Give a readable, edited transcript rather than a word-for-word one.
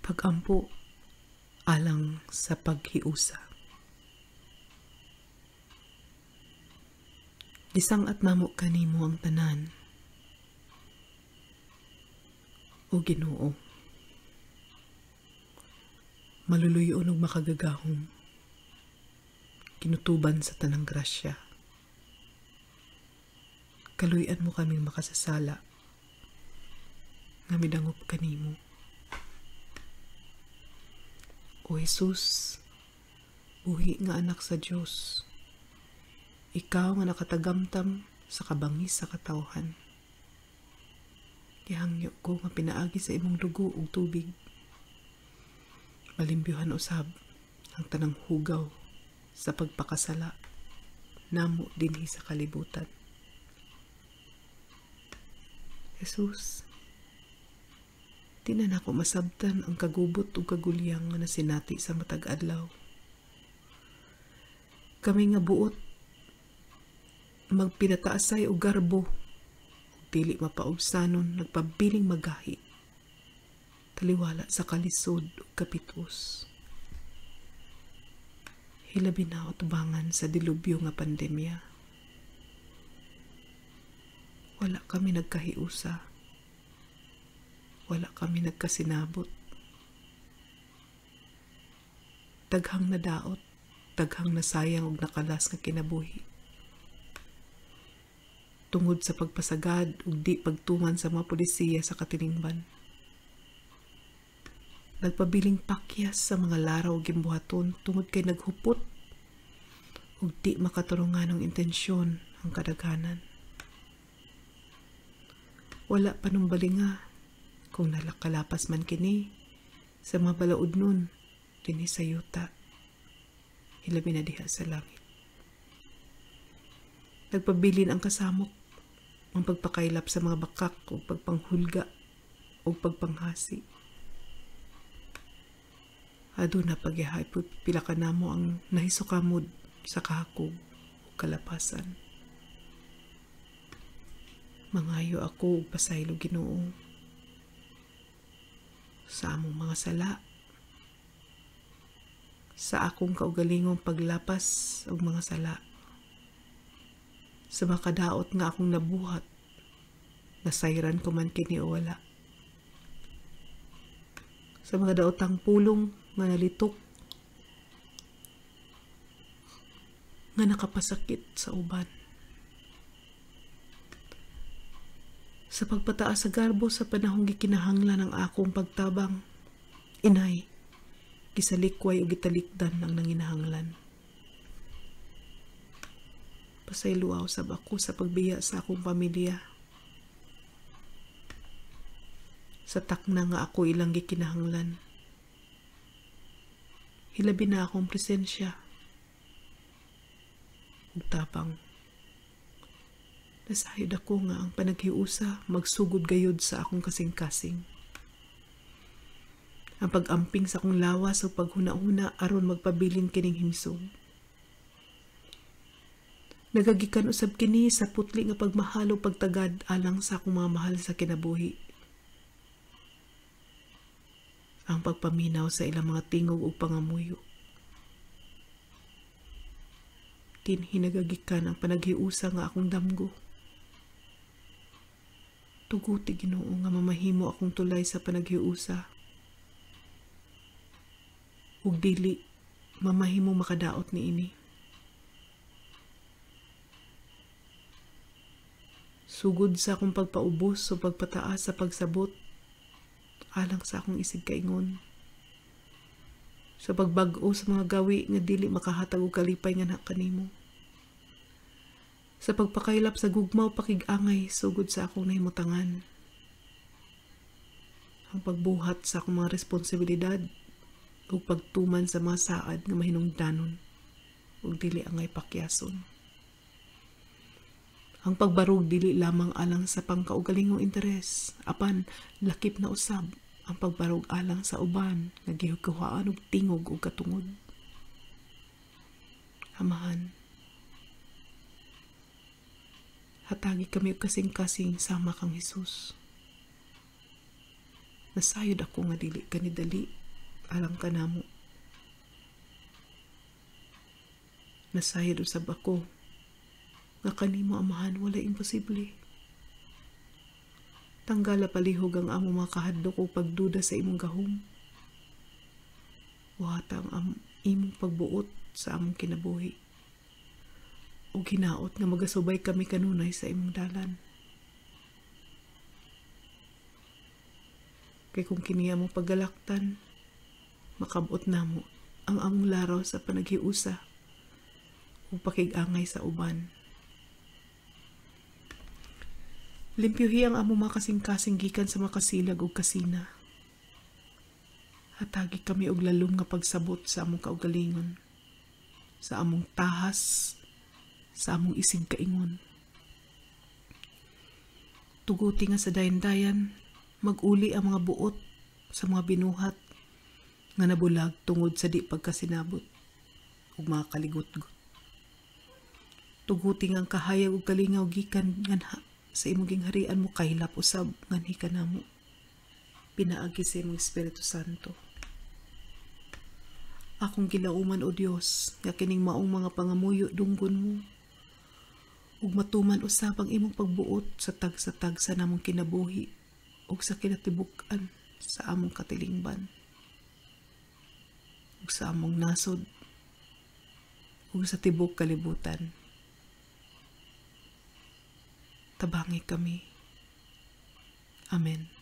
Pag-ampo alang sa paghiusa. Gisang-at namo kanimo ang tanan, o Ginoo. Maluluy-on ug makagagahom, kinutuban sa tanang grasya. Kaluy-an mo kaming makasasala nga midangop kanimo. O Jesus, buhi nga anak sa Dios, ikaw nga nakatagamtam sa kabangis sa katawhan. Gihangyo ko nga pinaagi sa imong dugo ug tubig, malimbyuhan usab ang tanang hugaw sa pagpakasala namo dinhi sa kalibutan. Jesus, di na nako masabtan ang kagubot ug kagulyang nga nasinati sa matag adlaw. Kami nga buot magpinataasay og garbo ug dili mapaubsanon, nagpabiling magahi taliwala sa kalisod ug kapitos. Hilabi na utubangan sa dilubyo nga pandemya. Wala kami nagkahiusa. Wala kami nagkasinabot. Daghang nadaot, daghang nasayang ug nakalas nga kinabuhi. Tungod sa pagpasagad ug di pagtuman sa mga polisiya sa katilingban. Nagpabiling pakyas sa mga laraw gimbuhaton tungod kay naghupot ug di makaturungan ang intensyon ang kadaghanan. Wala pa nung balinga kung nalakalapas man kini sa mga balaod nun dinhi sa yuta, hilabi na diha sa langit. Nagpabilin ang kasamok, ang pagpakaylap sa mga bakak o pagpanghulga o pagpanghasi. Aduna pagyahay pila ka namo ang nahisukamod sa kahakog o kalapasan. Mangayo ako og pasaylo, Ginoo, sa among mga sala, sa akong kaugalingong paglapas og mga sala, sa mga kadaot nga akong nabuhat, nasayran ko man kini o wala, sa mga daotang pulong nga nalitok nga nakapasakit sa uban, sa pagpataas sa garbo sa panahong gikinahanglan ang akong pagtabang, inay, gisalikway o gitalikdan ang nanginahanglan. Pasayloa usab ako sa pagbiya sa akong pamilya, sa takna nga ako ilang gikinahanglan. Hilabi na akong presensya ug tapang. Nasayod ako nga ang panaghiusa magsugod gayud sa akong kasing-kasing. Ang pag-amping sa akong lawas ug paghuna-huna aron magpabilin kining himsog. Nagagikan usab kini sa putli nga pagmahal ug pagtagad alang sa akong mga mahal sa kinabuhi. Ang pagpaminaw sa ilang mga tingog ug pangamuyo. Dinhi nagagikan ang panaghiusa nga akong damgo. Tuguti, Ginoo, nga mamahimo akong tulay sa panaghiusa ug dili mamahimo makadaot niini. Sugod sa akong pagpaubos o pagpataas sa pagsabot alang sa akong isig kaingon, sa pagbag-o sa mga gawi nga dili makahatag og kalipay nga kanimo, sa pagpakaylap sa gugma o pakig-angay sugod sa akong nahimutangan, ang pagbuhat sa akong mga responsibilidad ug pagtuman sa mga saad nga mahinungdanon ug dili angay pakyason. Ang pagbarog dili lamang alang sa pangkaugalingong interes, apan lakip na usab ang pagbarog alang sa uban nga gihikuhaan og tingog ug katungod. Amahan, hatagi kami og kasing-kasing sama kang Hesus. Nasayod ako nga dili kanidali alang kanamo. Nasayod usab ako nga kanimo, Amahan, wala imposible. Tanggala palihog ang among mga kahadlok ug pagduda sa imong gahom. Buhata ang imong pagbuot sa among kinabuhi. Ug hinaot nga magasubay kami kanunay sa imong dalan. Kay kung kini among paggalaktan, makabot namo ang among laraw sa panaghiusa ug pakig-angay sa uban. Limpyuhi ang among mga kasing-kasing gikan sa mga kasilag ug kasina. Hatagi kami og lalom nga pagsabot sa among kaugalingon, sa among tahas, sa among isig kaingon. Tuguti nga sa dayan-dayan, mag-uli ang mga buot sa mga binuhat nga nabulag tungod sa di pagkasinabot ug mga kaligutgot. Tuguti nga ang kahayag ug kalingaw gikan nganha sa imong gingharian mo kaylap usab nganhi kanamo, pinaagi sa imong Espiritu Santo. Akong gilauman, O Dios, nga kining maong mga pangamuyo dunggon mo ug matuman usab ang imong pagbuot sa tagsa-tagsa namong kinabuhi ug sa kinatibuk-an sa among katilingban ug sa among nasod ug sa tibok kalibutan. Tabangi kami. Amen.